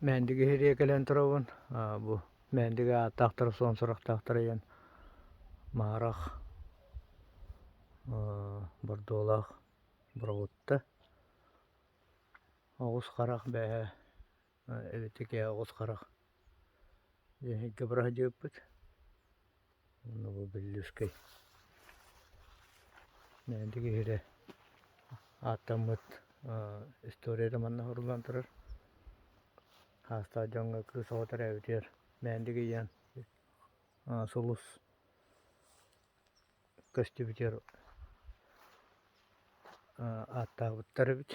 Мээндиги иһириэ кэлэн турабын. Бу Мээндиги ааттаахтара суон сурахтаахтара диэн Маарах Бордуолаах Борогутта Оҕус Харах бээһэ эбитикээ Оҕус Харах диэн сиргэ бара сылдьыбыппыт. Уонна бу Бүллүүскэй Мээндиги иһирэ ааттаммыт историята манна суруллан турар. Хаастаах дьоҥҥо кыыс оҕо төрөөбүтүгэр Мээндиги диэн сулус көстүбүтүгэр ааттаабыттар эбит.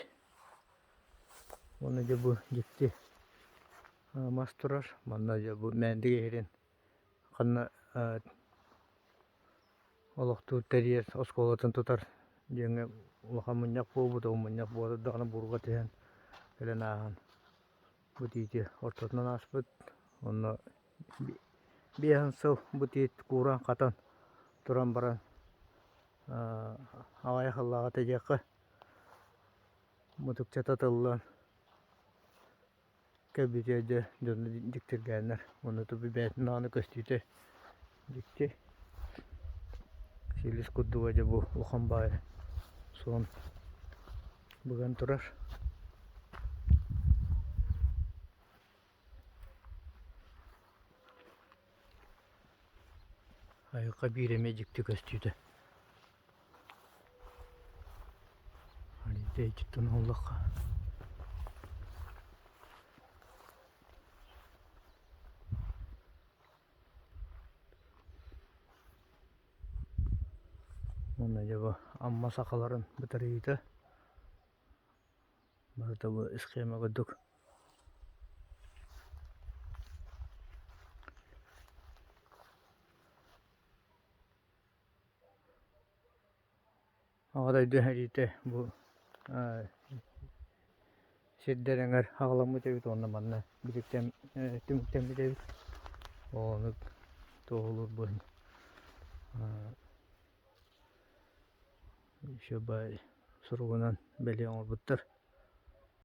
Уонна дьэ бу дьикти мас турар. Манна дьэ бу Мээндиги иһирин ханна олохтуур тэрийэр оскуолатын тутар диэҥҥэ улахан мунньах буолбут, ол мунньах буола турдаҕына буурҕа түһэн кэлэн ааһан бу тиити ортотунан ааспыт. Онно биэһин сыл бу тиит кууран-хатан туран баран аҕыйах сыллааҕыта диэххэ мутукчата тыллан Кэлбитэ дьэ дьону дьиктиргээннэр уонна тупи бэйэтин даҕаны көстүүтэ дьикти. Силис курдуга дьэ бу улахан баайы суон быган турар. Айылҕа биир эмиэ дьикти көстүүтэ. Тэйиччиттэн уһуллахха Уонна дьэ бу Амма сахаларын бытарыйыыта барыта бу схема курдук Аҕа дойду сэриитэ бу сирдэр эҥэр аҕаламмыт эбит уонна манна түмүктэммит эбит. Ону туоһулуур бу еще баай суругунан бэлиэ оҥорбуттар.